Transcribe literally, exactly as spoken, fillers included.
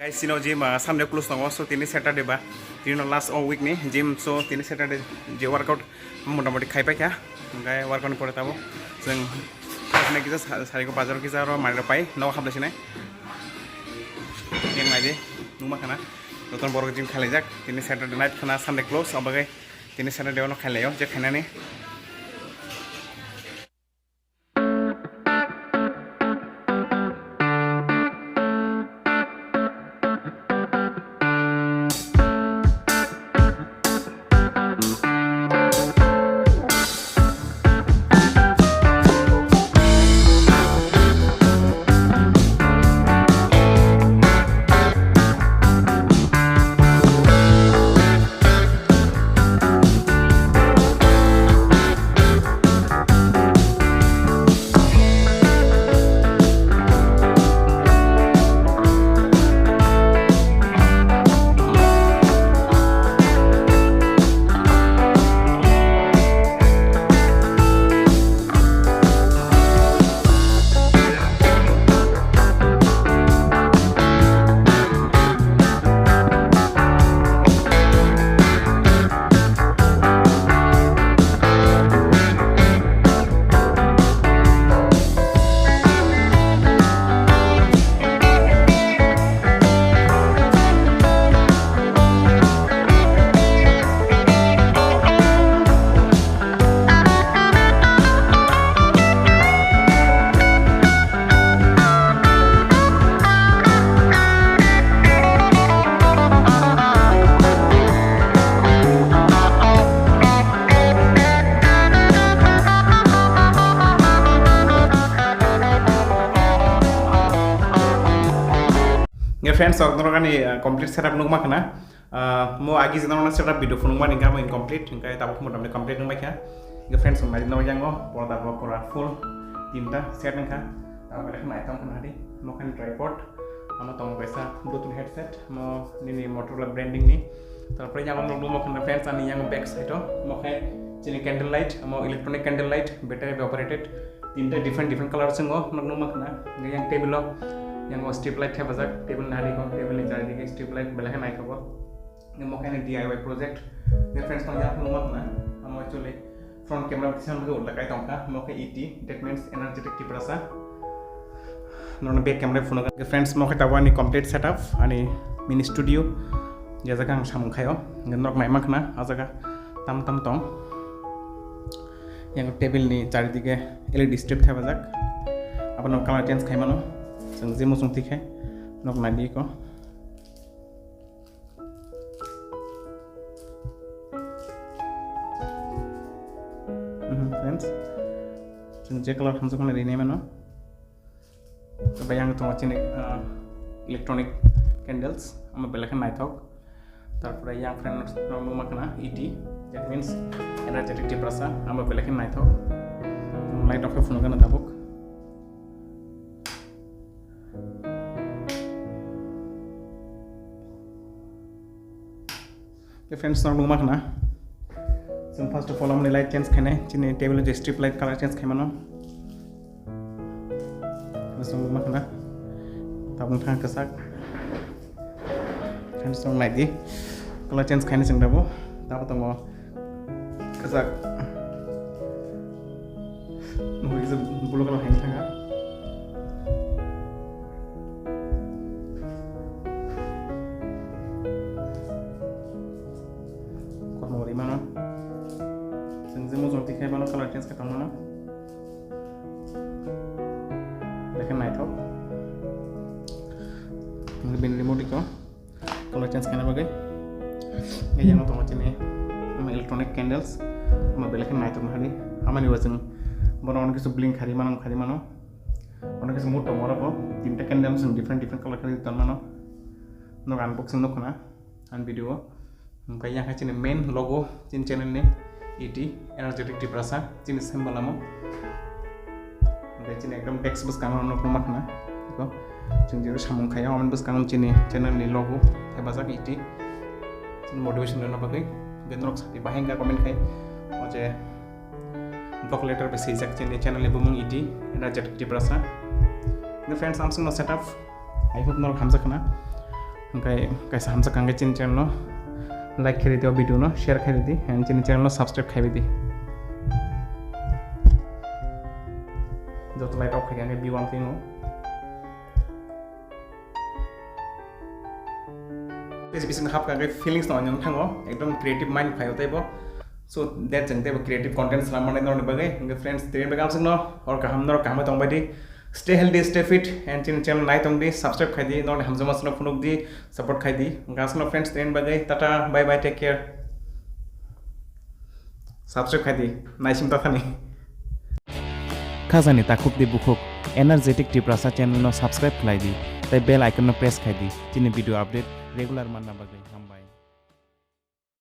Guys, chini gym, ah, Sunday close tongo, so tini Saturday ba, tini no last o week ni gym, so tini Saturday je workout motamoti khai paikha, hingke workout ni pore tabuk chwng kisa sa-, sari ko bazar kisa aro manwi rok pai nogo hapla sinai. Yang naidi numa khana, jotono borok gym khalaijak, tini Saturday night khana Sunday close, abagwi tini Saturday ono khailaio, je khainani. Nge friends, ok norok ani, uh, complete setup nukma khna. Ah, mo agi jeno setup video phunukmani hingke amo incomplete, hingke tabuk mo tamni complete wngbaikha. Hingke friends, wng nai no yango porda bo pura full tinta set wngkha. Tabuk belai kheno naithok wngkha nahadi. Mo khe tripod, amo tongo kaisa Bluetooth headset, mo nini Motorola branding ni. Tarpore yango nukgo mo kheno friends, ani yango back side o mo khe chini candle light, amo electronic candle light, battery operated. Tinta different different color swngo, nukgo mo kheno. Hingke yang table o, yango strip light thepajak, table nahadi ko, table ni charidige strip light belai khe naithogo. Omo khe ani D I Y project. Nge friends, tong yang phunukma khna. Amo actually front camera kisa nugwi ulak kai tongkha. Omo khe E T, that means Energetic Tiprasa. Norokno back camera phunukha. Nge friends, omo khe tabuk ani complete setup, ani mini studio. Je jaga ang samung khaio. Nge norok naima khna, a jaga tam tam tong. Yang table ni charidige L E D strip thepajak. Abono color change khaimano. Chwng je muchung tikhe. Norok naidi ko. Mhm, friends, chwng je color hamjak mani rinai mano. Bai yang tongo chini, ah, electronic candles, amo belai khe naithok. Tarpore yang friends, no nukma khna E T, that means Energetic Tiprasa, amo belai khe naithok. Light rok khe phunukgana tabuk. Friends, norok nukma khna. Chwng first of all, amoni light change khainai, chini table je strip light color change khaimano. Friends, norok nukma khna. Tabuk thang kwchak. Friends, norok naidi. Color change khainai chwng tabuk. Tabuk tongo kwchak. Nugwi kisa blue colour hai thanga. Kormo rimano. Chwng je mujung tikhe mano colour change khe tongmano. Belai khe naithok. Bini remote iko. Color change khaina bagwi. Yang tongo chini, um, electronic candles. Ama belai khe naithok nahadi. Amani bo chwng bono ono kisa bling khari mano, khari mano. Ono kisa mood tongo oro bo. Tinta candles chwng different different color khari ton mano. Nok unboxing nukho na, ang video o. Hingke yang hai chini main logo, chini channel ni E T, Energetic Tiprasa, chini symbol amo. Hingke chini ekdom desk bwskango nukma khna. Eko, chwng jero samung khaio, aboni bwskango chini channel ni logo, thepajak E T. Chini motivation rwna bagwi, hingke norok sati bahai hingka comment khai, o je block letter bai swijak chini channel ni bumung E T, Energetic Tiprasa. Hingke friends, ang chwngno setup, I hope norok hamjak khna. Hwnkhe kaisa hamjak kangkhe chini channel no like khaidi, o video no share khaidi, and chini channel no subscribe khaidi. Joto light off khaikhe ang view ang tino. Tei bising hap kangkhe feelings no onyong thango, ekdom creative mind phaio teibo. So that jeng teibo creative content slam mani norni bagwi. Hwnkhe friends, tini bagwi amsukno hor kaham, norok kaham tongbai di. Stay healthy, stay fit, and chini channel nai tong di, subscribe khai di, norni hamjakma sano phunuk di, support khai di. Hwnkhe asukno friends, tini bagwi tata, bye bye, take care. Subscribe khai di, naising ta thani. Khajani takhuk di bukhuk, Energetic Tiprasa channel no subscribe khlai di, tei bell icon no press khai di, chini video update regular manna bagwi. Hambai.